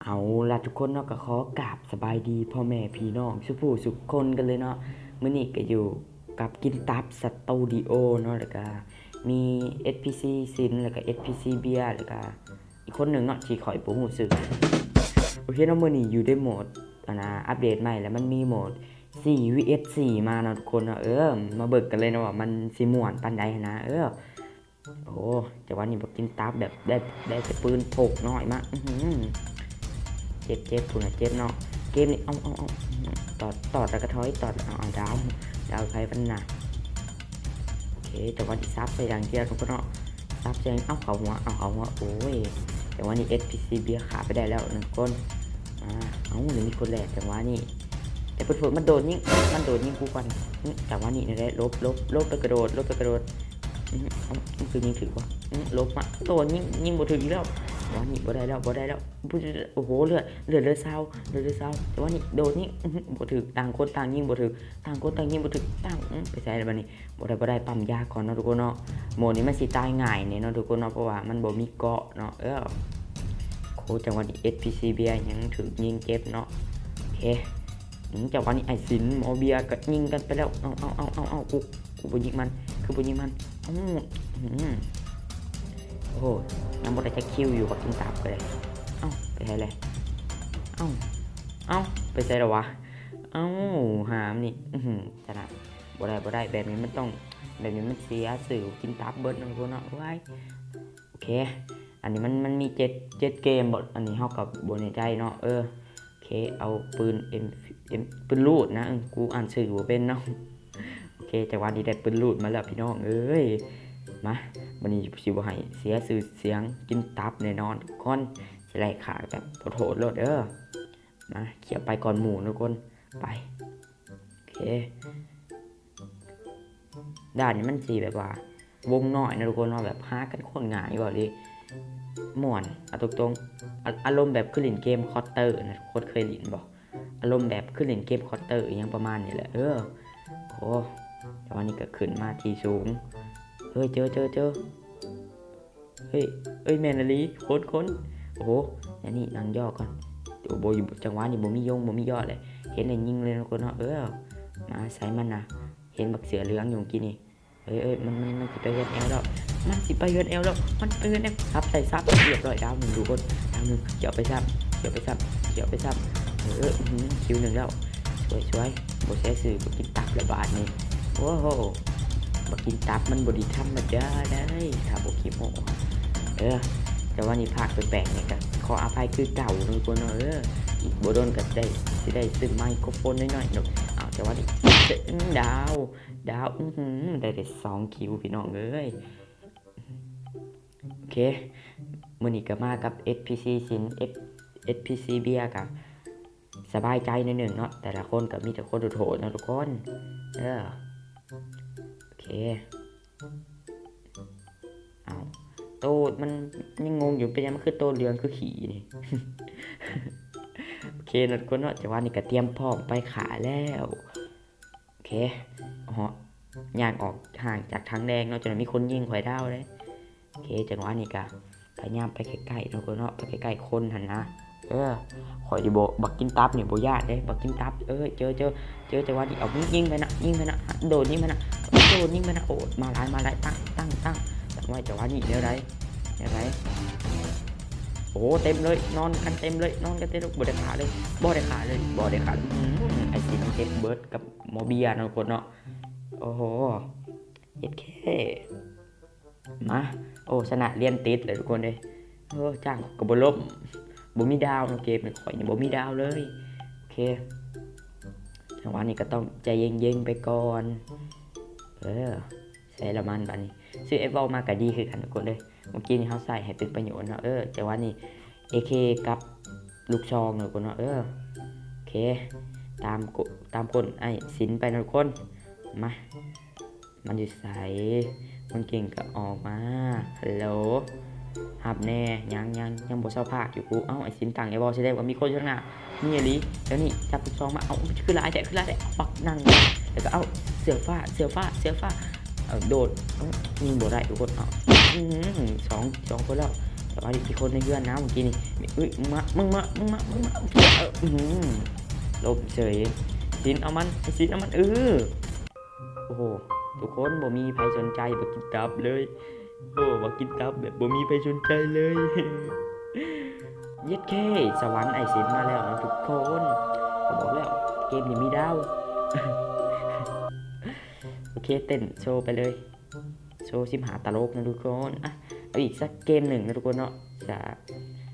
ເອົາລະທຸກຄົນເນາະ ກໍຂໍກາບສະບາຍດີພໍ່ແມ່ພີ່ນ້ອງສູ່ຜູ້ສູ່ຄົນກັນເລີຍເນາະ. ມື້ນີ້ກໍຢູ່ກັບກິນຕັບສະຕູດິໂອເນາະ ແລ້ວກໍມີເອັດພີຊີສິນ ແລ້ວກໍເອັດພີຊີເບຍ ແລ້ວກໍອີກຄົນໜຶ່ງເນາະ ທີ່ຂ້ອຍບໍ່ຮູ້ຊື່. ໂອເຄເນາະ ມື້ນີ້ຢູ່ໃນໂໝດ ອັນນ່າ ອັບເດດໃໝ່ ແລ້ວມັນມີໂໝດສີ່ວີເອັດສີ່ມາເນາະທຸກຄົນເນາະ. ເອີ ມາເບິ່ງກັນເລີຍເນາະວ່າມັນຊິມ່ວນປານໃດຫັ້ນນະ. ເອີ ໂອ້ ຈັງຫວະນີ້ບັກກິນຕັບແບບໄດ້ ໄດ້ແຕ່ປືນພົກນ້ອຍມາ ອືຫື ເຈັບ ເຈັບ ພຸ້ນນະ ເຈັບເນາະ ເກມນີ້. ເອົາ ເອົາ ເອົາ ຕອດ ຕອດແລ້ວກໍຖອຍ ຕອດ ເອົາ ເອົາ ດາວ ດາວໃຜມັນນະ. ໂອເຄ ຈັງຫວະນີ້ສັບໃສ່ຢ່າງດຽວທຸກຄົນເນາະ ສັບໃສ່ ເອົາ ເຂົ້າຫົວ ເອົາ ເຂົ້າຫົວ. ໂອ້ຍ ຈັງຫວະນີ້ເອັດພີຊີເບຍຂ້າໄປໄດ້ແລ້ວໜຶ່ງຄົນ. ອ່າ ເອົາ ຍັງມີຄົນແລກ ຈັງຫວະນີ້ ແຕ່ເພິ່ນ ເພິ່ນ ມັນໂດດຍິງ ມັນໂດດຍິງກູກ່ອນ. ອື ຈັງຫວະນີ້ແນວໃດ ຫຼົບ ຫຼົບ ຫຼົບ ໄປກະໂດດ ຫຼົບ ໄປກະໂດດ. ອື ເອົາ ມັນຄືຍິງຖືກວະ? ອື ຫຼົບມາ ໂດດຍິງ ຍິງບໍ່ຖືກອີກແລ້ວ. ຈັງຫວະນີ້ບໍ່ໄດ້ແລ້ວ ບໍ່ໄດ້ແລ້ວ. ໂອ້ໂຫ ເລືອດ ເລືອດເຫຼືອຊາວ ເລືອດເຫຼືອຊາວ. ຈັງຫວະນີ້ໂດດຍິງ ອື ບໍ່ຖືກ ຕ່າງຄົນຕ່າງຍິງບໍ່ຖືກ ຕ່າງຄົນຕ່າງຍິງບໍ່ຖືກ ຕ່າງ ອື ໄປໃສລະບາດນີ້? ບໍ່ໄດ້ ບໍ່ໄດ້ ປ້ຳຢາກ່ອນເນາະທຸກຄົນເນາະ. ໂໝດນີ້ມັນຊິຕາຍງ່າຍແນ່ເນາະທຸກຄົນເນາະ ເພາະວ່າມັນບໍ່ມີເກາະເນາະ. ເອີ ໂຄ ຈັງຫວະນີ້ເອັດພີຊີເບຍຍັງຖືກຍິງເຈັບເນາະ. ໂອເຄ ອື ຈັງຫວະນີ້ອ້າຍສິນ ໝໍເບຍກໍຍິງກັນໄປແລ້ວ. ເອົາ ເອົາ ເອົາ ເອົາ ເອົາ ກູ ກູບໍ່ຍິງມັນ ຄືບໍ່ຍິງມັນ? ອື ອື ໂອ້ໂຫ ຍັງບໍ່ໄດ້ຈັກຄິວຢູ່ ບັກກິນຕັບກໍໄດ້. ເອົ້າ ໄປໃສແລ້ວ? ເອົ້າ ເອົ້າ ໄປໃສແລ້ວວະ? ເອົ້າ ຫາມນີ້ ອືຫື ຊະນະ. ບໍ່ໄດ້ ບໍ່ໄດ້ ແບບນີ້ມັນຕ້ອງ ແບບນີ້ມັນເສຍຊື່ກິນຕັບເບິດເນາະທຸກຄົນເນາະ. ວ້າຍ ໂອເຄ ອັນນີ້ມັນ ມັນມີເຈັດ ເຈັດເກມບໍ? ອັນນີ້ເຮົາກໍບໍ່ແນ່ໃຈເນາະ. ເອີ ໂອເຄ ເອົາປືນເອັມ ເອັມ ປືນລູດນະ ເອີ ກູອ່ານຊື່ບໍ່ເປັນເນາະ. ໂອເຄ ຈັງຫວະນີ້ໄດ້ປືນລູດມາແລ້ວພີ່ນ້ອງເອີຍ. ມາ ບັດນີ້ຊິບໍ່ໃຫ້ເສຍຊື່ສຽງກິນຕັບແນ່ນອນທຸກຄົນ ຊິໄລ່ຂ້າແບບໂຫດໆໂລດເດີ. ມາ ຂ້ອຍໄປກ່ອນໝູ່ທຸກຄົນ ໄປ. ໂອເຄ ດ່ານນີ້ມັນຊິແບບວ່າວົງນ້ອຍນະທຸກຄົນເນາະ ແບບຫາກັນໂຄດງ່າຍ ເວົ້າອີ່ຫຼີ ມ່ວນ ເອົາຕົງໆ ອາ ອາລົມແບບຄືຫຼິ້ນເກມຄອດເຕີນະ ທຸກຄົນເຄີຍຫຼິ້ນບໍ່? ອາລົມແບບຄືຫຼິ້ນເກມຄອດເຕີ ອີ່ຫຍັງປະມານນີ້ແຫຼະ. ເອີ ໂອ້ ແຕ່ວ່ານີ້ກໍຂຶ້ນມາທີ່ສູງ. ເຮີ້ຍ ເຈີ ເຈີ ເຈີ ເຮີ້ຍ ເອີຍ ແມ່ນອີ່ຫຼີ ຄົນ ຄົນ ໂອ້ໂຫ ອັນນີ້ນັ່ງຍໍ່ກ່ອນ. ໂອ້ ບໍ່ຢູ່ ຈັງຫວະນີ້ບໍ່ມີຍົງ ບໍ່ມີຍໍ່ແຫຼະ ເຫັນແລ້ວຍິງເລີຍເນາະທຸກຄົນເນາະ. ເອີ ມາໃສ່ມັນນະ ເຫັນບັກເສື້ອເຫຼືອງຢູ່ກີ້ນີ້. ເອີຍ ເອີຍ ມັນ ມັນ ມັນຊິໄປເຮືອນແອວແລ້ວ ມັນຊິໄປເຮືອນແອວແລ້ວ ມັນໄປເຮືອນແອວ. ສັບໃສ່ສັບ ຮຽບຮ້ອຍ ດາວໜຶ່ງທຸກຄົນ ດາວໜຶ່ງ. ເອົາໄປສັບ ເອົາໄປສັບ ເອົາໄປສັບ. ເອີ ເອີ ອື ຄິວໜຶ່ງແລ້ວ. ສວຍ ສວຍ ບໍ່ເສຍຊື່ ບໍ່ກິນຕັບແລ້ວບາດນີ້. ໂອ້ໂຫ ບໍ່ກິນຕັບມັນບໍ່ໄດ້ທຳມະດາໃດ໋ ຖ້າບໍ່ຂີ້ໂມ້. ເອີ ແຕ່ວ່ານີ້ພາກແປກໆນີ້ກໍຂໍອະໄພຄືເກົ່າເນາະທຸກຄົນເນາະ. ເອີ ອີກບໍ່ດົນກໍໄດ້ ຊິໄດ້ຊື້ໄມໂຄຣໂຟນນ້ອຍໆເນາະ. ເອົາ ແຕ່ວ່ານີ້ ດາວ ດາວ ອືຫື ໄດ້ແຕ່ສອງຄິວພີ່ນ້ອງເອີຍ. ໂອເຄ ມື້ນີ້ກໍມາກັບເອັດພີຊີສິນ ເອັດ ເອັດພີຊີເບຍ ກໍສະບາຍໃຈໜ້ອຍໜຶ່ງເນາະ ແຕ່ລະຄົນກໍມີແຕ່ຄົນໂຫດໆເນາະທຸກຄົນ. ເອີ ໂອເຄ ເອົາ ໂຕມັນຍັງງົງຢູ່ ເປັນຫຍັງມັນຄືໂຕເຫຼືອງຄືຂີ້ນີ້? ໂອເຄເນາະທຸກຄົນເນາະ ຈັງຫວະນີ້ກໍຕຽມພ້ອມໄປຂ້າແລ້ວ. ໂອເຄ ເຫາະ ຍ່າງອອກຫ່າງຈາກທາງແດງເນາະ ຈົນມີຄົນຍິງຂ້ອຍດາວເດ້. ໂອເຄ ຈັງຫວະນີ້ກະພະຍາຍາມໄປໃກ້ໆເນາະ ໄປໃກ້ໆຄົນຫັ້ນນະ. ເອີ ຂ້ອຍນີ້ບໍ່ ບັກກິນຕັບນີ້ບໍ່ຢ້ານເດ້ ບັກກິນຕັບ. ເອີ ເຈີ ເຈີ ເຈີ ຈັງຫວະນີ້ ເອົາ ຍິງ ຍິງໄປນະ ຍິງໄປນະ ໂດດຍິງໄປນະ ໂດດຍິງໄປນະ. ໂອ້ ມາຫຼາຍ ມາຫຼາຍ ຕັ້ງ ຕັ້ງ ຕັ້ງ ຕັ້ງໄວ້. ຈັງຫວະນີ້ແນວໃດ ແນວໃດ? ໂອ້ ເຕັມເລີຍ ນອນກັນເຕັມເລີຍ ນອນກັນເຕັມເລີຍ. ບໍ່ໄດ້ຂ້າເລີຍ ບໍ່ໄດ້ຂ້າເລີຍ ບໍ່ໄດ້ຂ້າເລີຍ. ອືມ ໄອ້ຊິນເກັບເບິດກັບໝໍເບຍເນາະ ທຸກຄົນເນາະ. ໂອ້ໂຫ ເຮັດແຄ່ ມາ ໂອ້ ຊະນະລຽນຕິດເລີຍທຸກຄົນເອີຍ. ໂອ້ ຈ້າງກໍບໍ່ລົ້ມ ບໍ່ມີດາວເນາະ ເກມນີ້ຂ້ອຍນີ້ບໍ່ມີດາວເລີຍ. ໂອເຄ ຈັງຫວະນີ້ກໍຕ້ອງໃຈເຢັນໆໄປກ່ອນ. ເອີ ໃສ່ລະມັນບາດນີ້ ຊື້ເອັບເວີມາກໍດີຄືກັນທຸກຄົນເອີຍ. ເມື່ອກີ້ນີ້ເຮົາໃຊ້ໃຫ້ເປັນປະໂຫຍດເນາະ. ເອີ ແຕ່ວ່ານີ້ເອເຄກັບລູກຊອງເນາະ ທຸກຄົນເນາະ. ເອີ ໂອເຄ ຕາມ ຕາມກົ້ນອ້າຍສິນໄປເນາະ ທຸກຄົນ. ມາ ມັນຢູ່ໃສ? ຄົນເກັ່ງກໍອອກມາ. ຮັລໂຫຼ ຮັບແດ່. ຍັງ ຍັງ ຍັງບໍ່ເຊົາພາກຢູ່ກູ. ເອົ້າ ໄອ້ສິນຕັ້ງແອວບໍ່ ສະແດງວ່າມີຄົນຢູ່ທາງໜ້າ. ມີອີ່ຫຼີ. ແລ້ວນີ້ຈັບລູກຊອງມາ. ເອົ້າ ຄືຫຼາຍແທ້ ຄືຫຼາຍແທ້. ບັກນັ້ນ ແລ້ວກໍເອົາ ເສື້ອຟ້າ ເສື້ອຟ້າ ເສື້ອຟ້າ ເອົາ ໂດດ. ເອົ້າ ຍິງບໍ່ໄດ້ທຸກຄົນ. ເອົ້າ ອືມ ສອງ ສອງຄົນແລ້ວ. ສະບາຍດີ ອີກຄົນໃນເຮືອນນະ ເມື່ອກີ້ນີ້. ເອີຍ ມາ ມຶງມາ ມຶງມາ ມຶງມາ ເອີ ອື ລົ້ມເສີຍ. ສິນເອົາມັນ ສິນເອົາມັນ ເອີ. ໂອ້ໂຫ ທຸກຄົນ ບໍ່ມີໃຜສົນໃຈບັກກິນຕັບເລີຍ. ໂອ້ ບັກກິນຕັບແບບບໍ່ມີໃຜສົນໃຈເລີຍ. ເຢັດເຄ ສະຫວັນອ້າຍສິນມາແລ້ວເນາະທຸກຄົນ. ຂ້ອຍບອກແລ້ວ ເກມນີ້ມີດາວ. ໂອເຄ ເຕັ້ນໂຊໄປເລີຍ. ໂຊສິບຫ້າຕະຫຼົກເນາະທຸກຄົນ. ອ່ະ ເອົາອີກສັກເກມໜຶ່ງເນາະທຸກຄົນເນາະ. ຈະ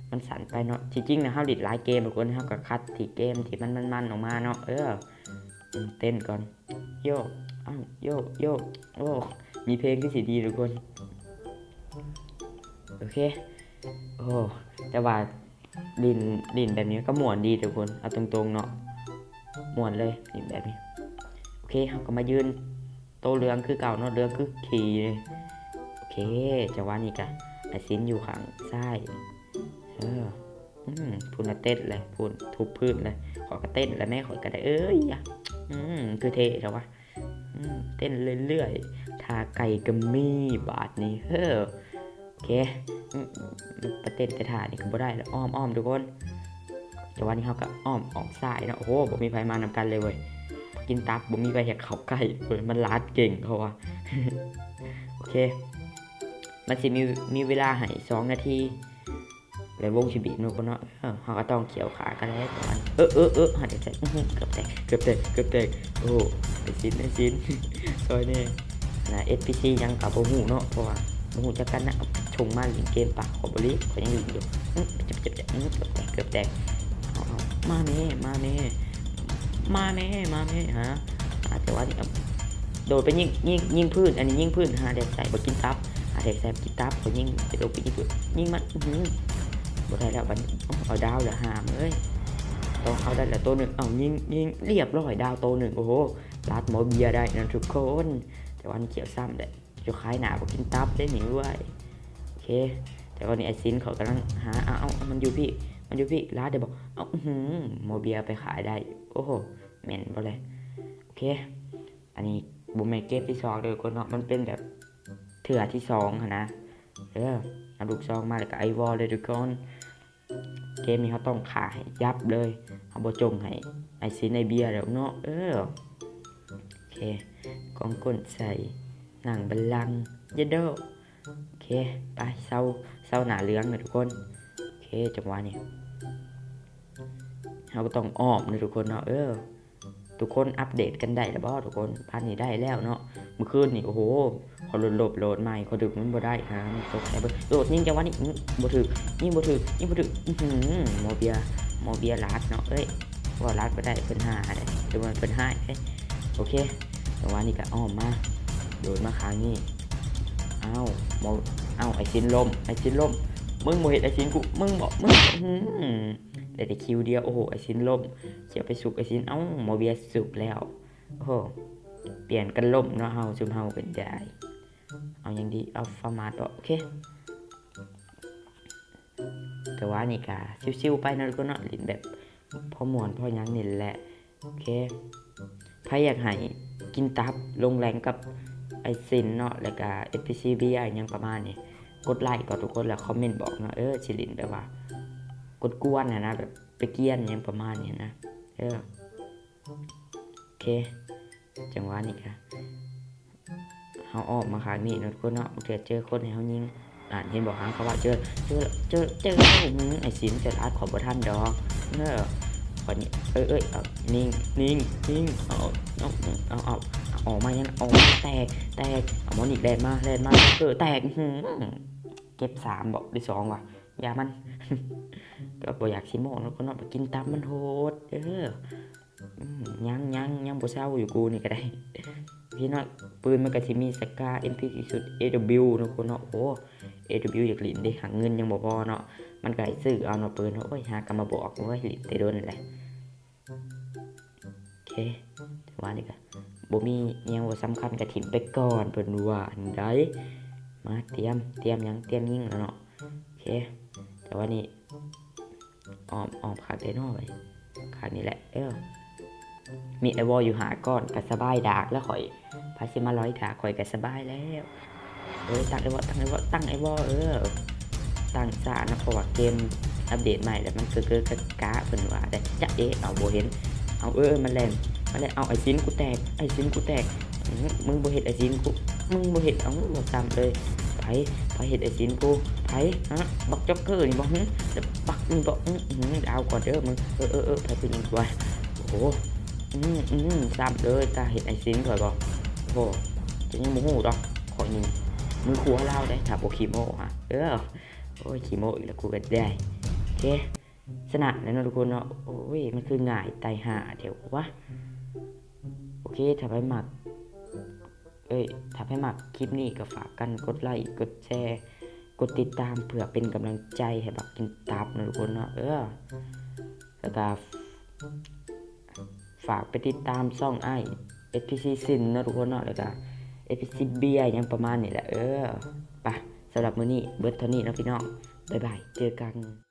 ມັນສັ້ນໄປເນາະ. ທີ່ຈິງນະ ເຮົາຫຼິ້ນຫຼາຍເກມທຸກຄົນ ເຮົາກໍຄັດທີ່ເກມທີ່ມັນມັນໆອອກມາເນາະ. ເອີ ເຕັ້ນກ່ອນ. ໂຍກ ເອົ້າ ໂຍກ ໂຍກ. ໂອ້ ມີເພງຄືຊິດີທຸກຄົນ. ໂອເຄ. ໂອ້ ແຕ່ວ່າຫຼິ້ນ ຫຼິ້ນແບບນີ້ກໍມ່ວນດີທຸກຄົນ ເອົາຕົງໆເນາະ ມ່ວນເລີຍຫຼິ້ນແບບນີ້. ໂອເຄ ເຮົາກໍມາຢືນໂຕເຫຼືອງຄືເກົ່າເນາະ ເຫຼືອງຄືຂີ້. ໂອເຄ ຈັງຫວະນີ້ກະອ້າຍສິນຢູ່ຂ້າງຊ້າຍ. ເອີ ອືມ ພຸ້ນນະເຕັ້ນແຫຼະ ພຸ້ນທຸບພື້ນແຫຼະ. ຂ້ອຍກໍເຕັ້ນແຫຼະແມ້ ຂ້ອຍກໍໄດ້. ເອີຍ ອືມ ຄືເທ່ແທ້ວະ. ອືມ ເຕັ້ນເລື້ອຍໆ ທ່າໄກ່ກໍມີບາດນີ້. ເຮີ ໂອເຄ. ອືມ ໄປເຕັ້ນແຕ່ທ່ານີ້ກໍບໍ່ໄດ້ລະ ອ້ອມໆທຸກຄົນ. ແຕ່ວ່ານີ້ເຮົາກໍອ້ອມອອກຊ້າຍເນາະ. ໂອ້ໂຫ ບໍ່ມີໃຜມານຳກັນເລີຍເວີຍ. ກິນຕັບ ບໍ່ມີໃຜຢາກເຂົ້າໃກ້ເວີຍ ມັນລາດເກັ່ງເຂົາວ່າ. ໂອເຄ ມັນຊິມີ ມີເວລາໃຫ້ສອງນາທີ ແລະ ວົງຊິບີບເນາະ ເນາະ. ເອີ ເຮົາກໍຕ້ອງຂຽວຂາກັນແຫຼະ. ເອີ ເອີ ເອີ ຫາໄດ້ໃສ່ ເກືອບແຕກ ເກືອບແຕກ ເກືອບແຕກ. ໂອ້ ໄອ້ສິນ ໄອ້ສິນ ຊ່ອຍແດ່. ນະ ເອັຟ ພີ ຊີ ຫຍັງກໍບໍ່ຮູ້ເນາະ ເພາະວ່າບໍ່ຮູ້ຈັກກັນນະ. ຊົງມາຫຼິ້ນເກມປະ ຂ້ອຍບໍ່ຫຼິ້ນ ຂ້ອຍຍັງຫຼິ້ນຢູ່. ອື ເຈັບ ເຈັບ ເຈັບ ອື ເກືອບແຕກ ເກືອບແຕກ. ເອົາ ເອົາ ມາແມ່ ມາແມ່ ມາແມ່ ມາແມ່. ຫາ ຫາ ຈັງຫວະນີ້ ໂດດໄປຍິງ ຍິງ ຍິງພື້ນ ອັນນີ້ຍິງພື້ນ. ຫາແດກໃສ່ ບໍ່ກິນຕັບ ຫາແດກໃສ່ ບໍ່ກິນຕັບ. ຂ້ອຍຍິງ ຈະໂດດໄປຍິງພື້ນ ຍິງມັນ. ອື ບໍ່ໄດ້ແລ້ວບັດນີ້. ເອົາ ເອົາດາວແລ້ວຫາມເອີຍ ຕ້ອງເອົາໄດ້ແລ້ວໂຕໜຶ່ງ. ເອົາ ຍິງ ຍິງ ລຽບຮ້ອຍ ດາວໂຕໜຶ່ງ. ໂອ້ໂຫ ລາດໝໍເບຍໄດ້ນະທຸກຄົນ. ແຕ່ວ່າມັນຂຽວຊ້ຳແຫຼະ ຈະຂາຍໜ້າບໍ່ກິນຕັບໄດ້ນີ້ເວີຍ. ໂອເຄ ແຕ່ວ່ານີ້ໄອ້ສິນເຂົາກຳລັງຫາ. ເອົາ ເອົາ ມັນຢູ່ພີ້ ມັນຢູ່ພີ້ ລາດໄດ້ບໍ່? ເອົາ ອື ໝໍເບຍໄປຂາຍໄດ້. ໂອ້ໂຫ ແມ່ນບໍ່ແລະ? ໂອເຄ ອັນນີ້ບໍ່ແມ່ນເກມທີສອງເດີທຸກຄົນເນາະ ມັນເປັນແບບເທື່ອທີສອງຫັ້ນນະ. ເອີ ເອົາລູກຊອງມາແລ້ວກໍໄອວໍເລີຍທຸກຄົນ. ເກມນີ້ເຮົາຕ້ອງຂ້າໃຫ້ຢັບເລີຍ ເຮົາບໍ່ຈົ່ງໃຫ້ໄອ້ສິນໄອເບຍດອກເນາະ. ເອີ ໂອເຄ ກອງກົ້ນໃສ່ ນັ່ງບັນລັງ ເຢັດໂດ. ໂອເຄ ໄປ ເຊົາ ເຊົາໜ້າເຫຼືອງເດີທຸກຄົນ. ໂອເຄ ຈັງຫວະນີ້ເຮົາກໍຕ້ອງອ້ອມເດີທຸກຄົນເນາະ. ເອີ ທຸກຄົນອັບເດດກັນໄດ້ແລ້ວບໍ່ທຸກຄົນ? ປານນີ້ໄດ້ແລ້ວເນາະ. ມື້ຄືນນີ້ ໂອ້ໂຫ ຂ້ອຍໂຫຼດ ໂຫຼດໃໝ່ ຂ້ອຍດຶງມັນບໍ່ໄດ້. ຫາ ມັນຕົກໃສ່ເບິ່ງ ໂດດຍິງຈັງຫວະນີ້ ອື ບໍ່ຖືກ ຍິງບໍ່ຖືກ ຍິງບໍ່ຖືກ. ອື ໝໍເບຍ ໝໍເບຍລາດເນາະ. ເອີຍ ເວົ້າລາດບໍ່ໄດ້ ເພິ່ນຫາເດ້ ຫຼືວ່າເພິ່ນຮ້າຍເດ້. ໂອເຄ ຈັງຫວະນີ້ກໍອ້ອມມາ ໂດດມາຂ້າງນີ້. ເອົ້າ ໝໍ ເອົ້າ ໄອ້ສິນລົ້ມ ໄອ້ສິນລົ້ມ. ມຶງບໍ່ເຮັດໄອ້ສິນກູ ມຶງບໍ່ ມຶງ ອື ໄດ້ແຕ່ຄິວດຽວ. ໂອ້ໂຫ ໄອ້ສິນລົ້ມ ຊິໄປຊຸກໄອ້ສິນ. ເອົ້າ ໝໍເບຍຊຸກແລ້ວ. ໂອ້ໂຫ ປ່ຽນກັນລົ້ມເນາະ ເຮົາ ຊຸມເຮົາກໍໄດ້. ເອົາຫຍັງດີ? ເອົາຟາມາດບໍ່? ໂອເຄ ແຕ່ວ່ານີ້ກະຊິວໆໄປເນາະທຸກຄົນເນາະ ຫຼິ້ນແບບພໍມ່ວນພໍຫຍັງນີ້ແຫຼະ. ໂອເຄ ໃຜຢາກໃຫ້ກິນຕັບລົງແລງກັບໄອ້ສິນເນາະ ແລ້ວກະ ເອັຟ ພີ ຊີ ເບຍ ຫຍັງປະມານນີ້ ກົດໄລກໍທຸກຄົນ ແລ້ວຄອມເມັນບອກເນາະ. ເອີ ຊິຫຼິ້ນແບບວ່າກົດກວນຫັ້ນນະ ແບບໄປກຽນຫຍັງປະມານນີ້ນະ. ເອີ ໂອເຄ ຈັງຫວະນີ້ກະ ເຮົາອອກມາຂ້າງນີ້ເນາະທຸກຄົນເນາະ ບາງເທື່ອເຈີຄົນໃຫ້ເຮົາຍິງ. ນັ້ນ ເຫັນບໍ່ ຫາງຂະຫວາດ ເຈີ ເຈີ ເຈີ ເຈີ. ອື ໄອ້ສິນ ເຈົ້າລາດຂ້ອຍບໍ່ທັນດອກ. ເອີ ຂ້ອຍນີ້ ເອີຍ ເອີຍ ເອົາ ຍິງ ຍິງ ຍິງ. ເອົາ ເອົາ ເອົາ ເອົາ ອອກມາຫຍັງ ອອກມາ ແຕກ ແຕກ. ເອົາ ໝໍນີ້ແລ່ນມາ ແລ່ນມາ ເອີ ແຕກ. ອື ເຈັບສາມບໍ ຫຼືສອງຫວະ ຢ່າມັນ. ກໍບໍ່ຢາກຊິໂມ້ເນາະ ຄົນເນາະ ໄປກິນຕັບມັນໂຫດ. ເອີ ອືມ ຍັງ ຍັງ ຍັງບໍ່ເຊົາຢູ່ ກູນີ້ກໍໄດ້. ໂອເຄເນາະ ປືນມັນກໍຊິມີສະກາ ເອັມພີ ທີ່ສຸດ ເອດັບເບິນຢູ ເນາະ ຄົນເນາະ. ໂອ້ ເອດັບເບິນຢູ ຢາກຫຼິ້ນເດ້ ຫາເງິນຍັງບໍ່ພໍເນາະ ມັນກໍໃຫ້ຊື້ເອົາເນາະ ປືນ. ໂອ້ຍ ຫາກໍມາບອກ ໂອ້ຍ ຫຼິ້ນແຕ່ດົນແຫຼະ. ໂອເຄ ແຕ່ວ່ານີ້ກໍບໍ່ມີຫຍັງວ່າສຳຄັນ ກໍຖິ້ມໄປກ່ອນ ເພິ່ນວ່າຫັ້ນໃດ. ມາ ຕຽມ ຕຽມຫຍັງ ຕຽມຍິງແລ້ວເນາະ. ໂອເຄ ແຕ່ວ່ານີ້ ອ້ອມ ອ້ອມຄັກເດ້ເນາະ ໄວ້ຄັກນີ້ແຫຼະ. ເອີ ມີໄອວໍຢູ່ຫ້າກ້ອນກໍສະບາຍດາກແລ້ວຂ້ອຍ ໃຜຊິມາລອຍດາກຂ້ອຍກໍສະບາຍແລ້ວ. ເອີ ຕັ້ງໄອວໍ ຕັ້ງໄອວໍ ຕັ້ງໄອວໍ. ເອີ ຕັ້ງຊ້າເນາະ ເພາະວ່າເກມອັບເດດໃໝ່ແລ້ວ ມັນເກີກໆກະກະ ເພິ່ນວ່າໄດ໋. ຈະເອະ ເອົາ ບໍ່ເຫັນ. ເອົາ ເອີ ມັນແລ່ນ ມັນແລ່ນ. ເອົາ ໄອ້ສິນ ກູແຕກ ໄອ້ສິນ ກູແຕກ. ອື ມຶງບໍ່ເຮັດໄອ້ສິນກູ ມຶງບໍ່ເຮັດ. ເອົາ ບໍ່ຊ້ຳເລີຍ. ໃຜ ໃຜເຮັດໄອ້ສິນກູ? ໃຜ? ຮະ ບັກຈັອກເກີນີ້ບໍ່? ຫື ບັກນີ້ບໍ່? ອື ດາວກ່ອນເດີມຶງ. ເອີ ເອີ ເອີ ໃຜເປັນຫຍັງວະ? ໂອ້ ອື ອື ຊ້ຳເລີຍ. ກ້າເຮັດໄອ້ສິນຂ້ອຍບໍ່? ໂອ້ ເຈົ້າຍັງບໍ່ຮູ້ດອກ ຂ້ອຍນີ້ມືຂວາລາວເດ້ ຖ້າບໍ່ຂີ້ໂມ້ຫະ. ເອີ ໂອ້ຍ ຂີ້ໂມ້ອີກແລ້ວ ກູກໍໄດ້. ໂອເຄ ຊະນະແລ້ວເນາະທຸກຄົນເນາະ. ໂອ້ຍ ມັນຄືງ່າຍຕາຍຫ່າແທ້ວະ. ໂອເຄ ຖ້າໃຜມັກ ເອີຍ ຖ້າໃຜມັກຄລິບນີ້ກໍຝາກກັນກົດໄລ ກົດແຊ ກົດຕິດຕາມ ເພື່ອເປັນກຳລັງໃຈໃຫ້ບັກກິນຕັບເນາະທຸກຄົນເນາະ. ເອີ ແລ້ວກໍຝາກໄປຕິດຕາມຊ່ອງອ້າຍ ເອັສພີຊີ ຊິນເນາະທຸກຄົນເນາະ ແລ້ວກໍ ເອັສພີຊີ ເບຍ ຫຍັງປະມານນີ້ແຫຼະ. ເອີ ໄປ ສຳລັບມື້ນີ້ເບິດເທົ່ານີ້ເນາະພີ່ນ້ອງ. ບາຍບາຍ ເຈີກັນ.